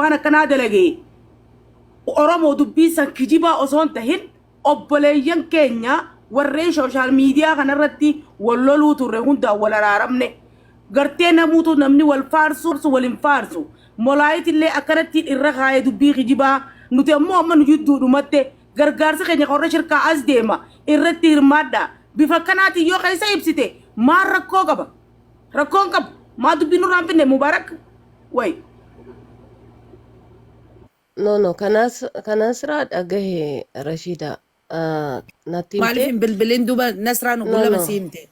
waan akkanaa dalage Oromoo dubbii san kijibaa osoo hin tahin obboleeyyan keenya warreen social media kanarratti wal loluu turre hundaan wal araaramne. Gartee namuutu namni wal faarsu wal hin faarsu. Molaayitillee akkanattiin irra kaaye dubbii kijibaa. Nuti ammoo amma nu jidduu dhumatte gargaarsi keenya ka warra shirkaa as deema irratti hirmaadhaa. Bifa akkanaatiin yoo keessa ibsite maal rakkoo qaba? Rakkoo hin qabu. Maa dubbii nurraa hin finne Mubaarak? Way. No no kanas kanasraa dhagahe Rashida natti Maaliif himte hin bilbilin duuba Nasraan no oguu lama no si himte.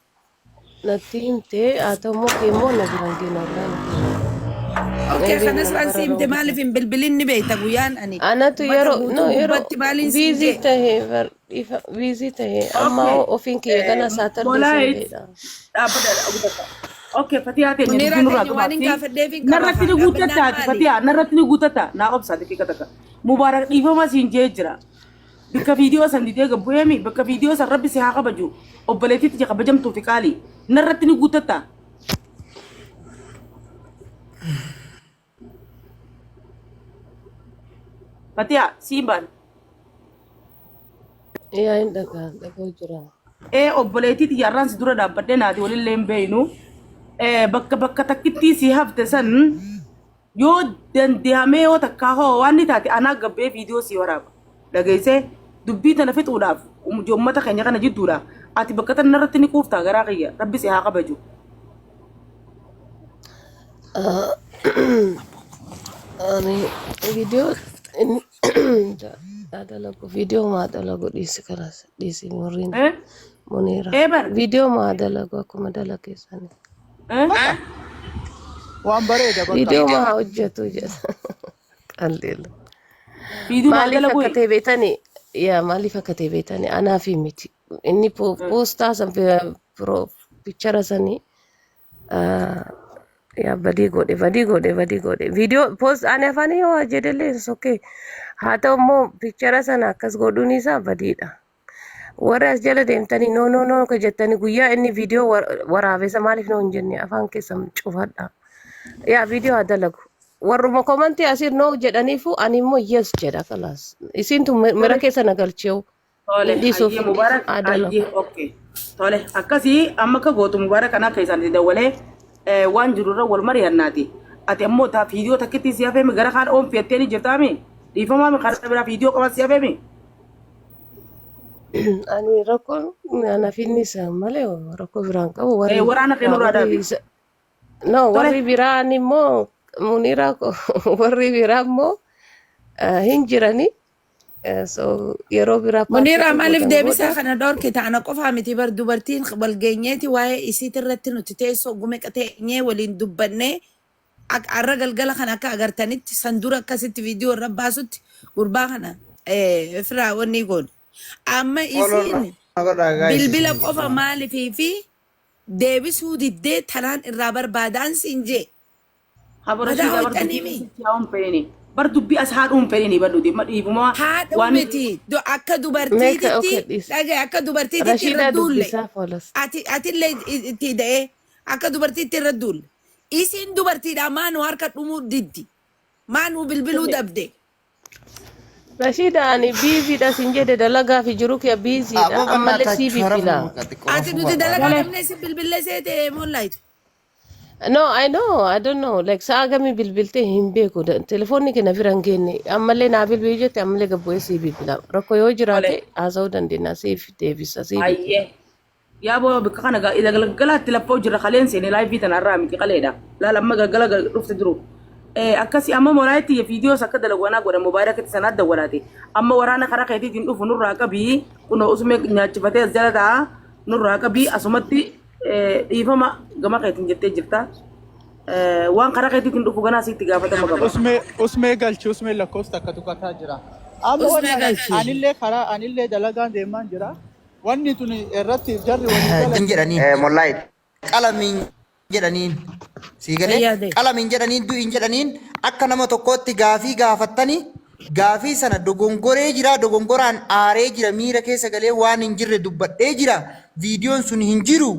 natti himte haa ta'u immoo kee immoo na biran geenu wallahi na biran Okay, maybe kan Nasraan si nambara himte wrong maaliif ta'e hin bilbilin ni beekta guyyaan ani anatu ummata yeroo guutuu no yeroo gubbatti maaliin siin biizii jee. tahe bar dhifa biizii tahe amma Okay. hoo ofiin kiyya gana Saturday Molaayit Sunday dha dhaabbata dhaabbata. Okay, Fatiyaa teenya Muniiraa dubbii nurraa teenya waan hin gabaabsi. gaafadheef hin qaba Narratti haa ni dhaabbannaan guuttattaati maali? Fatiyaa narratti ni guuttatta naa obsaa daqiiqa takka. Mubaarak dhiifama siin jee jira. Bakka viidiyoo san didee gabbu'eemi bakka viidiyoo san rabbi si haa kabaju obboleettiitti je kabajamtuu fi qaalii narratti ni guuttatta. Fatiyaa siin baana. Yaa hin dhagaa dhaga'u jira. Ee obboleettii tiyya arraan si dura dhaabbadhee naati walillee hin beeynu. Bakka bakka takkittii si hafte san yoo dandehamee yoo takkaa hoo waan ni taate anaa gabbee viidiyoo si waraaba. Dhageessee dubbii tana fixuudhaaf uummata keenya kana jidduudha. Ati bakka tana narratti ni quuftaa garaa kiyya rabbi si haa kabaju. Ani viidiyoo inni dalagu viidiyoo maa dalagu dhiisi kanas dhiisi murriin Eh? muniira Ee bar. viidiyoo maa dalagu akkuma dalageessani Eh? Waan bareeda bakka. viidiyoo maa hojjetu jedha qalleela Viidiyoo maa maaliif dalagu? akka ta'e beektani yaa maaliif akka ta'e beektani anaa fi miti inni poostaa san pichara sanii Yaa badii godhe badii godhe badii godhe viidiyoo post ani afaan yoo jedhellee is okay haa ta'u immoo pichara sana akkas godhuun isaa badiidha. Warri as jala deemtanii no no no ka jettanii guyyaa inni viidiyoo waraabessa maaliif no hin jenne afaan keessan cufadha. Yaa viidiyoo haa dalagu. Warruma komantii asii no jedhaniifu ani immoo yes jedha kalaas. Isiin tun mira keessa na galcheewu. Tole, Hin dhiisuuf hayyee Mubaarak, haa dalagu. hayyee, okay. Tole, akkasii amma akka gootu Mubaarak anaa keessaan itti dawwalee waan jiru irra wal mari'annaati. Ati ammoo taa fiidiyoo takkitti si hafeemi gara kaan oon fiyattee ni jirtaami. Dhiifamaa mi karaa biraa fiidiyoo qaban si hafeemi. Ani rakkoon anaaf inni isa malee rakkoo biraan qabu warri Waraana kee nurraa warri dhaabi. isa no Tole, warri biraan immoo muniraa warri biraa immoo hin jirani. So yeroo biraa Muniiraa paartii maaliif gootan deebisaa booda kana dhorkita? Ana qofaa miti bar dubartiin wal geenyeeti waa'ee isiit irratti nuti teessoo gumeqa teenyee waliin dubbannee har'a galgala kana akka agartanitti san dura akkasitti viidiyoo irra baasutti gurbaa kana firaa wanni goone. Amma Follow isiin na godhaa guys bilbila isin qofa maaliifii fi deebisuu diddee tanaan irraa barbaadaan siin jee. Habo Mataa Rashiidaa bar hoxxanii dubbii mi? asitti haa hin feene. Bar dubbii as haadhuu hin fedhini bar nuti dhiifuma Haadhuu waan miti. Akka meeqa dubartiititti okay dhiis. dhagaye akka dubartiititti irra Rashiidaa duulle. dubbisaa foolas. Ati atillee itti da'ee akka dubartiitti irra duulle. Isiin dubartiidha maa nu harka dhumuu diddi. Maa nu bilbiluu dhabde. Rashiida ani biiziidha sin jedhe dalagaa fi jiru kiyya biiziidha Aboo ammallee sii bannaatachu rafuu bilbila. bakka xiqqoo Ati rafuu nuti barbaada. dalagaa Tole. dhabnee si bilbillee seete moonlaayit. No, I know, I don't know. Like sa'a gamii bilbiltee hin beeku. Telefoonni kee na bira hin geenne. Ammallee naa bilbili jette ammallee gad bu'ee sii bilbila. Rakkoo yoo jiraate Tole. haasa'uu dandeenya. Siif deebisa, sii bilbila. Hayyee. Yaa boo bakka kana gaa ila galgalaatti laffoo jira kaleen seene laayivii tana irraa miti kaleedha. Laala amma galgala dhufte jiru. Akkasi amma moraayitti viidiyoos akka dalagu anaa godha mubaarakatti sanaa dawwalaate. Amma waraana karaa keetiitiin dhufu nurraa qabii kunoo usumee nyaachifatee as jala ta'a nurraa qabii asumatti Dhiifama gama keetiin jettee jirta. Waan karaa keetiitiin dhufu ganaa sitti gaafatama qaba. Usmee usmee galchi usmee lakkoofsa takka tuqataa jira. Amma wanni Usmee ani galchi. anillee karaa anillee dalagaan deemaan jira. Wanni tuni irratti jarri walii Jin galan jedhaniin. Mollaayit. Qalamiin jedhaniin. Sii galee Fayyaa ta'e. qalamiin jedhaniin du'iin jedhaniin akka nama tokkootti gaafii gaafattani gaafii sana dogongoree jira dogongoraan aaree jira miira keessa galee waan hin jirre dubbadhee jira viidiyoon sun hin jiru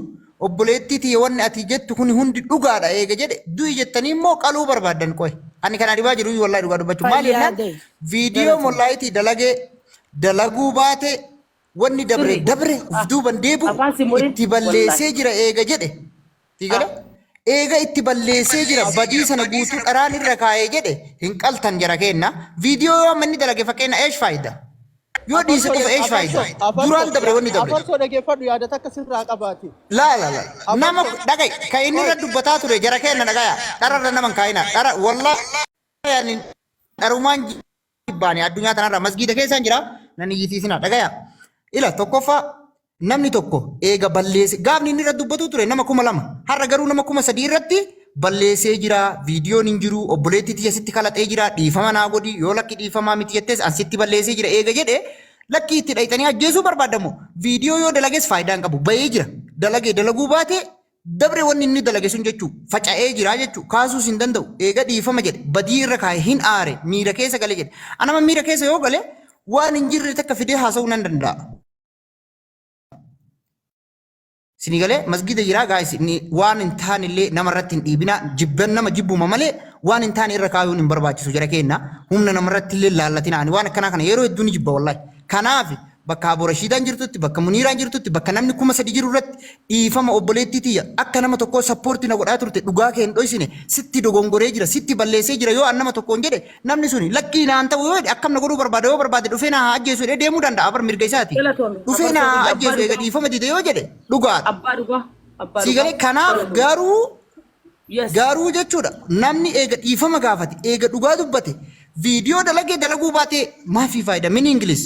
obboleettii tiyya wanni ati jettu kun hundi dhugaadha eega jedhe du'i jettanii immoo qaluu barbaaddan qoy Ani kana dhibaa jiru wallahi dhugaa dubbachuu. Maali Fayyaa jennaan ta'e. viidiyoo Galatoomi. mollaayitii dalagee dalaguu baate wanni dabre Sirri. dabre uf Ah, duuban deebi'u afaan si murin itti wallahi. balleessee jira eega jedhe. Sii Ah, galee? Eega itti balleessee jira badii sana guutuu dharaan irra kaa'ee jedhe hin qaltan jara keenna. Viidiyoo yoo amma inni dalage fakkeenya eesh faayida? Yoo dhiise Afarsoo qofa eesh faayida? afarsoo Duraan afarsoo dabre wanni dabre. afarsoo dhageeffadhu yaada takka sirraa qabaati. Laa laa laa. Nama Afarsoo dhagai kan inni qoy irra dubbataa ture jara keenna dhagaya. Dhararra nama hin kaa'ina. Dhara wallaahi ani dharumaan jibbaani addunyaa tanarra masgiida keessaan jira nan iyyisiisina dhagaya. Ila tokkoffaa namni tokko eega balleesse gaafni inni irra dubbatu ture nama 2000 har'a garuu nama 3000 irratti balleessee jira viidiyoon hin jiru obboleettii tiyya sitti kalaxee jira dhiifama naa godhi yoo lakki dhiifamaa miti jettes an sitti balleessee jira eega jedhe lakkii itti dhayxanii ajjeesuu barbaadamu viidiyoo yoo dalages faayidaa hin qabu bahee jira dalagee dalaguu baate dabre wanni inni dalage sun jechuu faca'ee jira jechuu kaasuus hin danda'u eega dhiifama jedhe badii irra kaa'e hin aare miira keessa gale jedhe anama miira keessa yoo gale waan hin jirre takka fidee haasa'uu nan danda'a. Isinii galee masgida jiraa guys ni waan hin taane illee nama irratti hin dhiibina jibban nama jibbuma malee waan hin taane irra kaayuun hin barbaachisu jara keenna humna nama irratti illee laallatina ani waan akkanaa kana yeroo hedduu ni jibba wallahi kanaaf bakka Abu Rashiidaan jirtutti bakka Muniiraan jirtutti bakka namni 3000 jiru irratti dhiifama obboleettii tiyya akka nama tokkoo sappoorti na godhaa turte dhugaa kee hin dhoysine sitti dogongoree jira sitti balleessee jira yoo an nama tokkoon jedhe Namni suni lakkii naan ta'u yoo jedhe akkam na godhuu barbaada yoo barbaade dhufee na haa ajjeesu jedhee deemuu danda'a bar mirga isaati. Galatoomi. Dhufee na Afarsoo haa kiyya abbaa ajjeesu eega dhugaa. dhiifama dide yoo jedhe dhugaadha. Abbaa dhugaa. Abbaa Sii dhugaa. galee kanaaf Galatoomi. garuu Yes. garuu jechuudha namni eega dhiifama gaafate eega dhugaa dubbate viidiyoo dalagee dalaguu baatee maafii faayida mini Ingiliz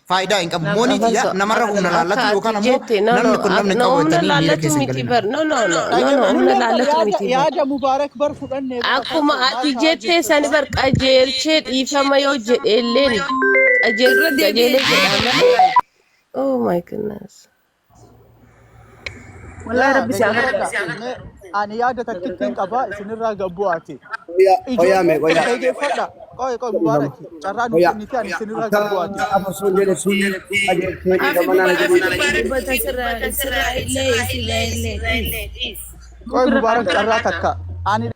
Faayidaa hin qabu. Moonii tiyya Abarso, namarra humna akka laallatu ati yookaan ammoo jette no no namni kun namni hin no qabu humna jettanii miira laallatu keessa hin miti galinaa. bar no no no no no humna Nulleen bar laallatu yaada miti bar yaada Mubaarak bar fudhannee bar akkuma afarsoo maal ati ta'aa jette jirtu sani bar qajeelchee dhiifama yoo jedheelleen Irra deebi'ee qajeelee jedha malee oh my goodness. Wallahi Yaa rabbi si haa dhaggeeffadha. gargaaru. Mee ani yaada takkittiin qaba isinirraa gabbu'aati. Qoyaa qoyaa mee Ijoolleen qoyaa. dhaggeeffadha. Qoy qoy Mubaaraki carraa nu Qoyaa. kennite ani isinirraa Akka gabbu'aati. afarsoon jedhe sun qajeelchee Afi dhiifama naan Mubaarak jedhu. dubbata sirraa sirraa illee sirraa illee dhiis. Qoy Nurra Mubaarak qaanqala. carraa takka. Ani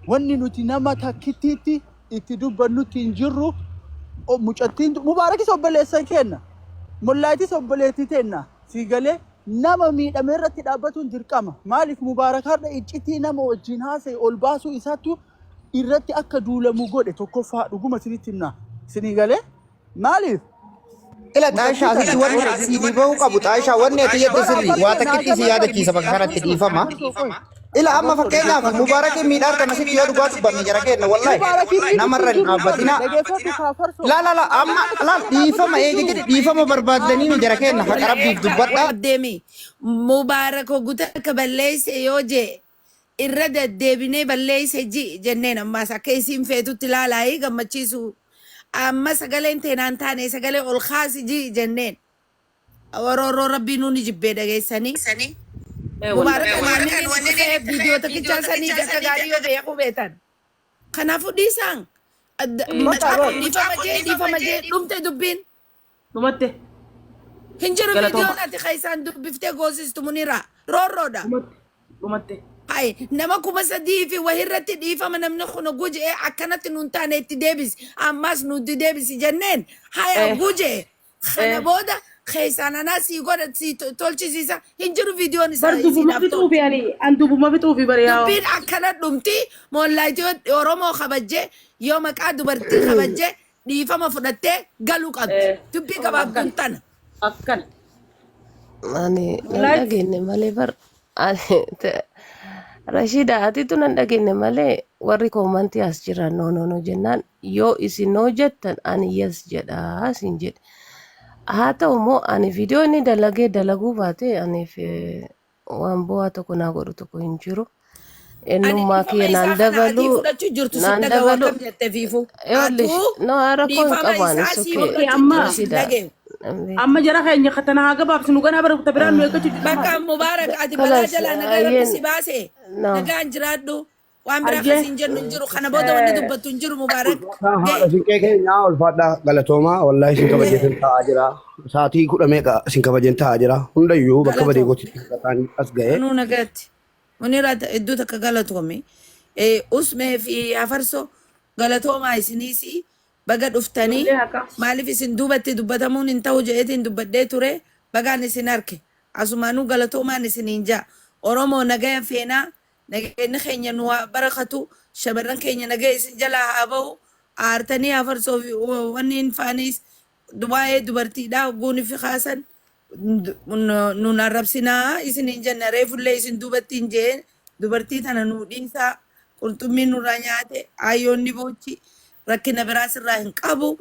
Wanni nuti nama takkittiitti itti dubbannutti hin jirru mucattiin Mubaarakis obboleessa keenna. Mollaayitis obboleettii teenna. Sii galee nama miidhame irratti dhaabbatuun dirqama. Maaliif Mubaarak har'a iccitii nama wajjin haasa'e ol baasuu isaattu irratti akka duulamu godhe tokkoffaa dhuguma isinitti himna. Isinii galee maaliif Ila mucattii Xaayishaa tana asitti wanni siif bahuu qabu Xaayishaa wanni ati jette bara sirri waa afarsoo naa takkitti si dabarfadhu yaadachiisa bakka kanatti afarsoo dhiifama. afarsoo qoy Ila amma afarsoo fakkeenyaaf dhageeffadhu. Mubaarakiin miidhaa kana sitti yoo dhugaa dubbanne jara keenna wallahi Mubaarakiin miidhutti hin namarra hin jirru bar dhaabbatina. dhageeffadhu kaa farsoo. La la la amma la dhiifama eega jedhe dhiifama barbaaddanii nu jara keenna haqa rabbiif dubbadha. Deemi Mubaarak hogguta akka balleesse yoo jee irra deddeebinee balleesse ji jenneen ammaas akka isiin feetutti ilaalaayii gammachiisu amma sagaleen teenaan taane sagalee ol kaasi ji jenneen waroorroo rabbii nuuni jibbee dhageessanii Ee wallahi. Mubaarak ani wanni inni itti ka'ee viidiyoo tokkichaa sanii akka gaarii yoo beekuu beetan kanaafuu dhiisaan Ee Bakka bar dhiifama jee dhiifama jee dhumte dubbiin dhumatte Hin jiru galatooma. viidiyoon ati keessaan dubbiftee goosistu munira. Roorroodha. Dhumatte dhumatte. Hai nama 3000 fi wahirratti dhiifama namni kun gujee akkanatti nuun taane itti deebisi. Ammas nuti deebisi jenneen haya Eh gujee kana eh. booda keessaan anaa sii godha sii tolchisiisa hin jiru viidiyoon Bar isaa dubuma isiidhaaf fixuufi tolchu. ani an dubuma fixuufi bar yaa. Dubbiin akkana dhumti moollaayitii Oromoo kabajjee yoo maqaa dubartii kabajjee dhiifama fudhattee galuu qabdi. Eh Dubbii gabaabduun akkana tana. akkana. Ani nan Wallahi dhageenye malee bar ani Rashida atitu nan dhageenye malee warri koomantii as jiran no no no jennaan yoo isin no jettan ani yes jedha isin jedhe. Haa ta'u immoo ani viidiyoo inni dalagee dalaguu baate aniif waan bu'aa tokko naa godhu tokko hin jiru. Ani Eenyummaa dhiifama kiyya isaa naan kana atii dabalu fudhachuu jirtu sin naan dhagahu dabalu akkam jette fiifu. Eolish Atuu no rakkoo hin dhiifama qabu ani isaa it's sii okay Okay fudhachuu amma jirtu sin Rashida dhagahu. amma jara keenya katana haa gabaabsinu ganaa bara kuta biraan nu eeggachuu jirra Bakka maali? Mubaarak ati balaa Kalas jalaa nagaa rabbi ayyeen si baase no nagaan jiraadhu waan biraa Ayyee kasiin jennu hin jiru kana booda wanni eh dubbattu hin jiru Mubaarak Ulfaadhaa haadha ga'e. siinqee keenyaa ulfaadhaa galatoomaa wallaahi isin kabajeetin taa'aa jira. Sa'aatii kudha meeqa isin kabajeen taa'aa jira. Hundayyuu bakka badii Galatoom. gootitti fudhataan as ga'e. Anuu nagaatti. Muniraa hedduu takka galatoomi. Usmee fi Hafarsoo galatoomaa isiniis baga dhuftanii Ijoollee haqaa. maaliif isin duubatti dubbatamuun hin ta'u jedheetiin dubbadhee ture bagaan isin arke. Asumaanuu galatoomaan isiniin ja'a. Oromoo nagaya feenaa nageenyi keenya nu haa barakatu shamarran keenya nagaya isin jalaa haa bahu aartanii Hafarsoo fi wanni hin faanis waa'ee dubartiidhaa guuni fi kaasan nun arrabsinaa isiniin jenna reefullee isin duubatti hin jeen dubartii tana nuu dhiisaa qurxummii nurraa nyaate ayyoonni boochi rakkina biraas irraa hin qabu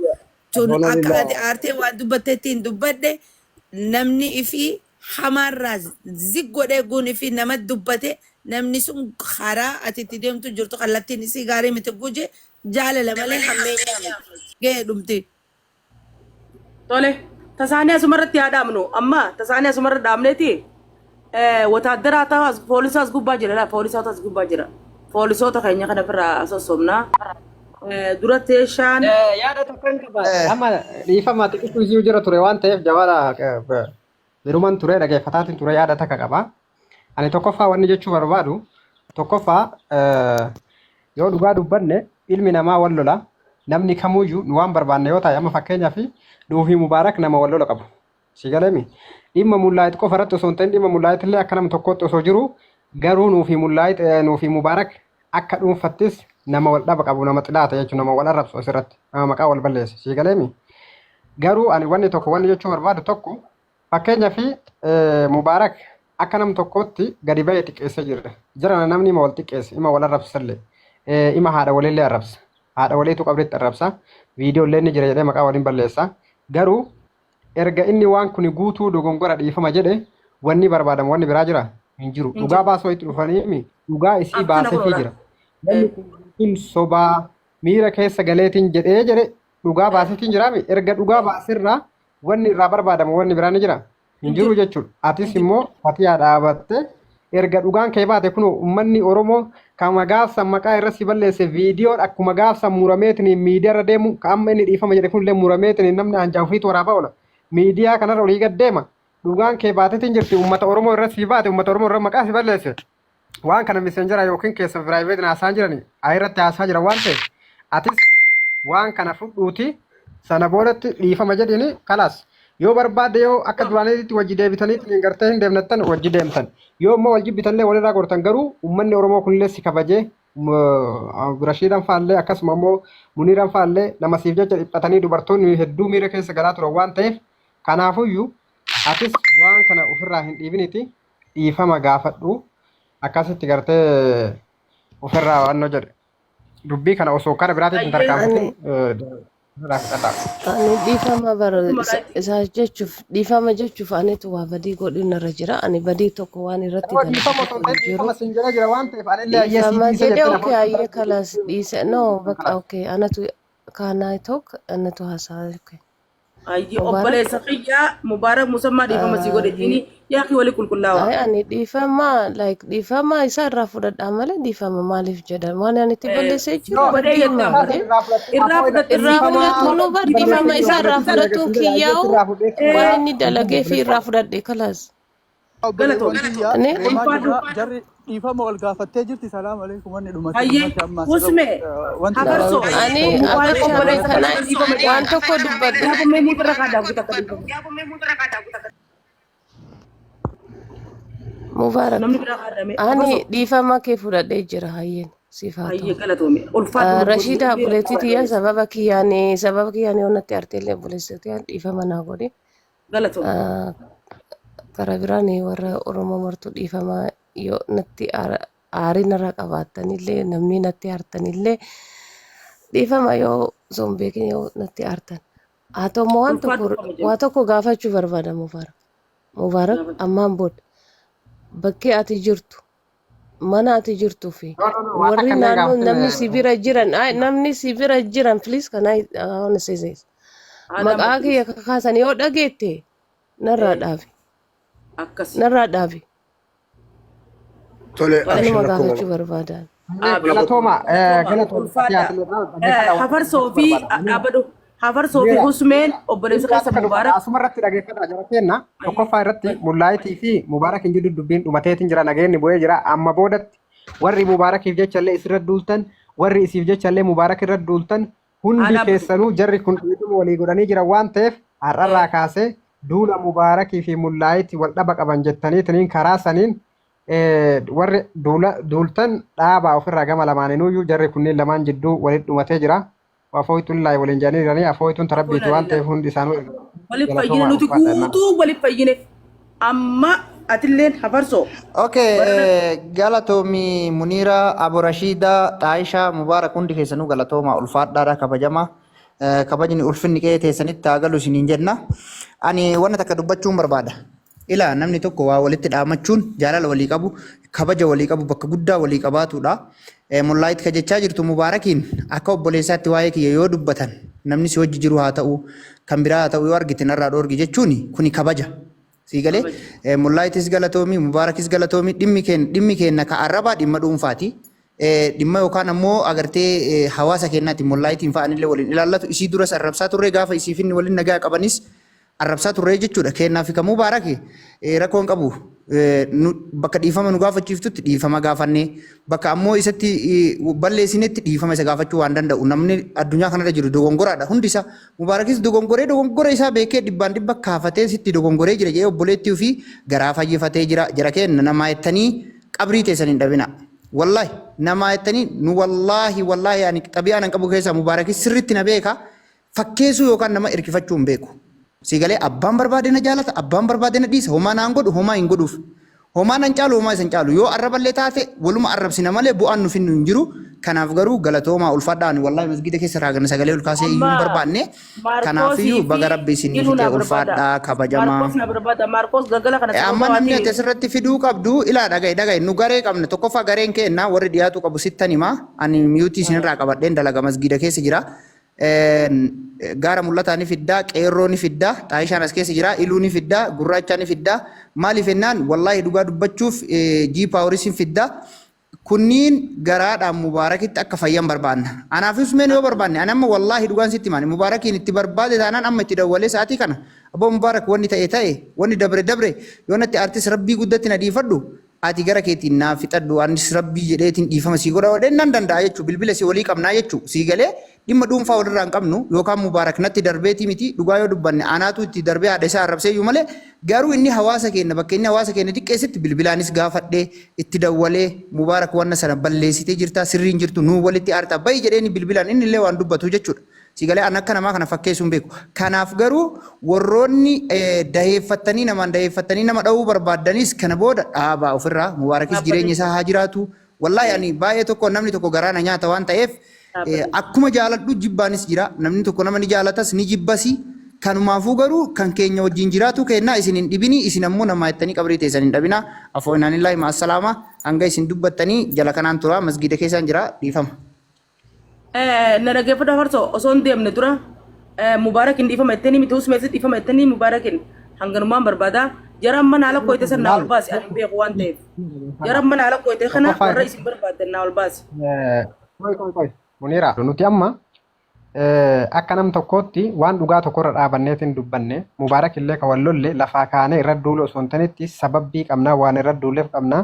tun akka Alhamdulillah. ati aartee waan dubbattetti hin dubbadhe namni ifii hamaarraa zig godhee guun ifii nama dubbate namni sun karaa ati itti deemtu jirtu kallattiin isii gaarii miti guje jaalala malee hammeenyaa miti ga'ee dhumti. Tole, tasaanii asumarratti haa dhaabnu. Amma tasaanii asumarra dhaabneeti wotaaddaraa ta'u as poolisaa as gubbaa jira laa poolisaatu as gubbaa jira. Poolisoota keenya kana ofirraa sossobnaa. Dura teeshaan Yaada tokkon qaba. Amma dhiifama xiqqisuu isii jira ture waan ta'eef jawaara biruman ture dhageeffataatiin ture yaada takka qaba. Ani tokkoffaa wanni jechuu barbaadu tokkoffaa yoo dhugaa dubbanne ilmi namaa wal lola namni kamuyyuu nu waan barbaanne yoo ta'e amma fakkeenyaaf nuufi Mubaarak nama wal lola qabu. Si galemi dhimma Mullaayit qofa irratti osoo hin ta'in dhimma Mullaayit illee akka nama tokkootti osoo jiru garuu nuufi Mullaayit nuufi Mubaarak akka dhuunfattis nama wal dhaba qabu nama xilaata jechuun nama wal arrabsu asirratti nama maqaa wal balleesse si galeemi. Garuu ani wanni tokko wanni jechuu barbaadu tokko Fakkeenyaaf Mubaarak akka nam tokkootti gadi ba'ee xiqqeessee jira. Jara namni ima wal xiqqeesse, ima wal arrabsallee, ima haadha waliillee arrabsa. Haadha waliitu qabritti arrabsa. Viidiyoo illee ni jira jedhee maqaa waliin balleessa. Garuu erga inni waan kuni guutuu dogongora dhiifama jedhe wanni barbaadamu wanni biraa jira hin jiru. Hin Dhugaa jiru. baasoo itti dhufanii dhugaa isii Akkana baasefii godhuudha. jira. Namni kun guutuun sobaa miira keessa galeetiin jedhee jedhe dhugaa baasetiin jiraami. Erga dhugaa baasirraa Wanni irraa barbaadamu wanni biraa ni jira? Hin Hin jiru jiru. jechuudha. Atis Hin jiru. immoo fatiyaa dhaabatte erga dhugaan kee baate kun uummanni Oromoo kama gaafsan maqaa irra si balleesse viidiyoon akkuma gaafsan murameetiin miidiyaa irra deemu ka amma inni dhiifama jedhe kunillee murameetiin namni anjaa ofiitu waraabaa oola. Miidiyaa kanarra olii gad deema. Dhugaan kee baateetiin jirti uummata Oromoo irra si baate uummata Oromoo irra maqaa si balleesse. waan kana messenjera yookiin keessa private haasa'aa jirani ayirratti haasa'aa jira waan ta'eef atis waan kana fudhuuti sana boodatti dhiifama jedhini kalaas yoo barbaadde yoo akka duraaniitti wajji deebitaniitti gartee hin deemnattan wajji deemtan yoo immoo wal jibbitanillee walirraa gortan garuu uummanni Oromoo kunillee si kabajee Rashiidaan faallee akkasuma immoo Muniiraan faallee nama siif jecha dhiphatanii dubartoonni hedduu miira keessa galaa turan waan ta'eef kanaafuyyuu atis waan kana ofirraa hin dhiibiniti dhiifama gaafadhu akkasitti gartee ofirraa waannoo jedhe dubbii kana osoo kara biraatitti hin tarkaanfatin Ani ofirraa fixadhaa. ani dhiifama bara Akkuma isa raajii. isaa jechuuf dhiifama jechuuf anitu waa badii godhu narra jira. Ani badii tokko waan irratti Nama dalage dhiifama osoo tokko hin ta'in hin jiru. dhiifama siin jedhee jira waan ta'eef anillee ayyee sii Dhiifama dhiise jedhe jettee okay lafa ayyee kalaas dhiise no bakka okay anatu kaanaa tokko anatu haasaa okay. Ayyi Mubaarak obboleessa kiyyaa Mubaarak Musammaa dhiifama sii godhe diini yaaqii wali qulqullaawaa. Ay, ani dhiifama like dhiifama isa irraa fudhadhaa malee dhiifama maaliif jedhan waan ani itti balleessee jiru No, bar Godhee dhiifama jettam. malee irraa fudhattee Irraa afoo fudhatte irraa dhiifama fudhatu nu bar dhiifama dhiifama isa irraa fudhatuun kiyyaa'u irraa fudhee waan inni dalagee fi irraa fudhadhe kalaas. Obboleewwan Galatoomi. kiyya Ani deemaa Ulfaadhu. jirra. Jarri dhiifama wal gaafattee jirti. Salaam alaikum wanni dhumate Hayyee dhumate amma asirra usme wanti biraa hafarsoo yoo ani Mubaarak akka obboleessa kana kiyya dhiifama waan jedhe. tokko dubbadhu Yaa kummee muuxirra kaa daakuu takka dhiifama. Mubaarak Namni biraa kaadhame ani hafarsoo. dhiifama kee fudhadhee jira hayyeen siif haa ta'u. Hayyee galatoomi. Ulfaadhu lubbuu Rashiida obboleettii tiyya obboleessa. sababa kiyyaan yoo natti arteellee obboleettii tiyyaan dhiifama naa godhi. Galatoomi. Karaa biraan warra Oromoo martuu dhiifama yoo natti aarii narraa qabaattanillee namni natti aartanillee dhiifama yoo osoo hin beekin yoo natti aartan. Haa ta'u immoo waan Ulfaadhu tokko kabajame. waa tokko gaafachuu barbaada Mubaarak. Mubaarak Gaafadhu. ammaan booda bakkee ati jirtu mana ati jirtuu fi No, no, no, waan warri akka illee naannoo gaafatin namni si bira jiran ay, namni si bira jiran please can I wanna say this Aadaa maqaa miti. kiyya kakaasan yoo dhageette narraa dhaabi Akkasi. narraa dhaabi Tole Tole. kanuma abshir rakkoo gaafachuu qaba. barbaadan Aabi. Galatooma Galatooma. galatooma Ulfaadha. fatiyaa Hafarsoo fi barbaada. dhaabadhu. Hafarsoo fi Munira, Husmeen obboleessa Munira keessa akka dubbata. Mubaarak. Asuma irratti dhageeffadhaa jara keenna. Tokkoffaa irratti Mullaayitii fi Mubaarak hin jiru dubbiin dhumateetiin jira nageenni bu'ee jira. Amma boodatti warri Mubaarakiif jecha illee isirra duultan, warri isiif jecha illee Mubaarak irra duultan hundi Haa dhaabbatu. keessanuu jarri kun dhiifama walii godhanii jiran waan ta'eef har'arraa kaasee duula Mubaarakii fi Mullaayitii wal dhaba qaban jettaniitiniin karaa saniin warri duula duultan dhaabaa ofirraa gama lamaaninuyyuu jarri kunniin lamaan jidduu walitti dhumatee jira. Afooytullaahi waliin jedhanii jiranii afooytuun ta rabbiiti waan ta'eef hundi isaanuu Waliif fayyine galatoomaa nuti ulfaadha jennaan. guutuu waliif fayyine. Amma atilleen hafarsoo. Okay, Warra galatoomi Muniira, Abu Rashiida, Xaayishaa, Mubaarak hundi keessanuu galatoomaa ulfaadhaadha kabajama. Kabajni ulfinni qe'ee teessanitti haa galu isiniin jenna. Ani wanna takka dubbachuun barbaada. Ilaa namni tokko waa walitti dhaamachuun jaalala walii qabu, kabaja walii qabu, bakka guddaa walii qabaatudha. Mollaayit ka jechaa jirtu Mubaarakiin akka obboleessaatti waa'ee kiyya yoo dubbatan namni si wajji jiru haa ta'u kan biraa haa ta'u yoo argite narraa dhoorgi jechuun kuni kabaja. Sii galee Mollaayitis galatoomi Mubaarakis galatoomi dhimmi keen dhimmi keenna ka arrabaa dhimma dhuunfaati. Dhimma yookaan ammoo agartee hawaasa keennaati Mollaayitiin fa'anillee waliin ilaallatu isii duras arrabsaa turre gaafa isiif inni waliin nagaa qabanis arrabsaa turree jechuudha. Keennaa fi ka Mubaaraki rakkoo hin qabu. Bakka dhiifama nu gaafachiiftutti dhiifama gaafannee bakka ammoo isatti balleessinetti dhiifama isa gaafachuu waan danda'u. Namni addunyaa kanarra jiru dogongoraadha hundi isaa. Mubaarakis dogongoree dogongora isaa beekee dhibbaan dhibba kaafatee sitti dogongoree jira jedhee obboleettii ofii garaa fayyifatee jira. Jara keenna namaa jettanii qabrii teessan hin dhabina. Wallaahi namaa jettanii nu wallaahi wallaahi ani xabi'aa nan qabu keessaa Mubaarakis sirriitti na beeka. Fakkeessuu yookaan nama erkifachuu hin beeku. Sii galee abbaan barbaade na jaalata, abbaan barbaade na dhiisa, homaa naan godhu, homaa hin godhuuf. Homaa nan caalu, homaa isa hin caalu. Yoo arraballee taate waluma arrabsina malee bu'aan nu finnu hin jiru. Kanaaf garuu galatoomaa ulfaadhaa ani wallaahi masgiida keessa irraa gana sagalee ol kaasee iyyuu hin Amma barbaanne. Maarkoosii Kanaafiyyuu fi baga rabbi isinii Iluu fixe naa barbaada. ulfaadhaa kabajamaa. Maarkoos na barbaada. Maarkoos galgala kana sababa Amma namni ati waatiin asirratti fiduu qabdu ilaa dhaga'i dhaga'i nu garee qabna tokkoffaa gareen keenna warri dhiyaatu qabu sittan hima ani miyuutii isinirraa qabadheen dalaga masgiida keessa jira. Gaara mul'ataa ni fiddaa, qeerroo ni fiddaa, xaayishaan as keessa jira, iluu ni fiddaa, gurraachaa ni fiddaa. Maaliif jennaan wallaahi dhugaa dubbachuuf G Poweris hin fiddaa. Kunniin garaadhaan Mubaarakitti akka fayyan barbaanna. Anaaf Usmeen yoo barbaanne ani amma wallaahi dhugaan sitti himaan Mubaarakiin itti barbaade taanaan amma itti dawwalee sa'aatii kana abboo Mubaarak wanni ta'e ta'e wanni dabre dabre yoo natti aartis rabbii guddatti na dhiifadhu Ati gara keetiin naaf fixadhu anis rabbii jedheetiin dhiifama sii godha jedheen nan danda'a jechuu bilbila si walii qabnaa jechuu sii galee dhimma dhuunfaa walirraa hin qabnu yookaan mubaarak natti darbeetii miti dhugaa yoo dubbanne anaatu itti darbee haadha isaa arrabsee iyyuu malee garuu inni hawaasa keenya bakka inni hawaasa keenya xiqqeessetti bilbilaanis gaafadhee itti dawwalee mubaarak wanna sana balleessitee jirtaa sirriin jirtu nuu walitti aartaa ba'i jedheeni bilbilaan inni illee waan dubbatu jechuudha. Si galee an akka namaa kana fakkeessuu hin beeku. Kanaaf garuu warroonni daheeffattanii namaan daheeffattanii nama dha'uu barbaaddanis kana booda dhaabaa ofirraa. Mubaarakis jireenya isaa haa jiraatu. Wallaahi ani baay'ee tokko namni tokko garaa na nyaata waan ta'eef akkuma jaaladhu jibbaanis jira. Namni tokko nama ni jaalatas ni jibbasi. Kanumaafuu garuu kan keenya wajjin jiraatu kennaa isin hin dhibini isin ammoo namaa jettanii qabrii teessan hin dhabina. Afoo inaanillaahi ma'assalaama hanga isin dubbattanii jala kanaan tura masgiida keessaan jira dhiifama. Na dhaggeeffadhu hafarsoo osoo hin deemne dura Mubaarakin dhiifama jettanii miti usmeessi dhiifama jettanii Mubaarakin hanganumaan barbaada. Jara amma naa lakkooyte san naa ol baasi ani hin beeku waan ta'eef. Jara amma naa lakkooyte kana Tokkoffaa warra irratti isin barbaaddan naa ol baasi. Qoy qoy qoy Muniira nuti amma akka nam tokkootti waan dhugaa tokkorra dhaabanneetiin dubbanne Mubaarak illee ka wal lolle lafaa kaanee irra duulu osoo hin tanetti sababbii qabnaa waan irra duulleef qabnaa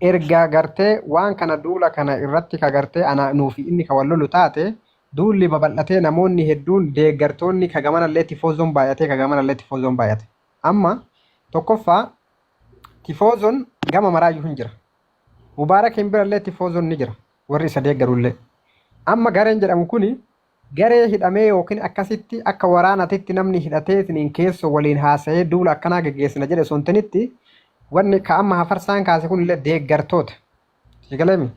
Erga gartee waan kana duula kana irratti ka gartee ana nuu fi inni ka wal lolu taate, duulli babal'atee namoonni hedduun deeggartoonni ka gamanallee tifoozoon baay'atee ka gamanallee tifoozoon baay'ate. Amma tokkoffaa tifoozoon gama maraayyuu hin jira. Mubaarakiin birallee tifoozoon ni jira. Warri isa deeggarullee. Amma gareen jedhamu kuni garee hidhamee yookiin akkasitti akka waraanatitti namni hidhatee isiniin keessoo waliin haasa'ee duula akkanaa geggeessina jedhe osoo hin ta'initti wanni ka amma hafarsaan kaase kun illee deeggartoota. Si galeemi?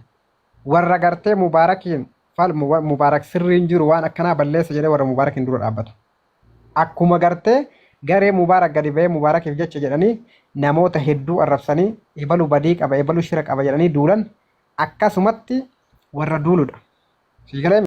Warra gartee Mubaarakiin falmu Mubaarak sirriin jiru waan akkanaa balleessa jedhee warra Mubaarakiin dura dhaabbatu. Akkuma gartee garee Mubaarak gadi ba'ee Mubaarakiif jecha jedhanii namoota hedduu arrabsanii ebalu badii qaba ebalu shira qaba jedhanii duulan akkasumatti warra duuludha. Si galeemi?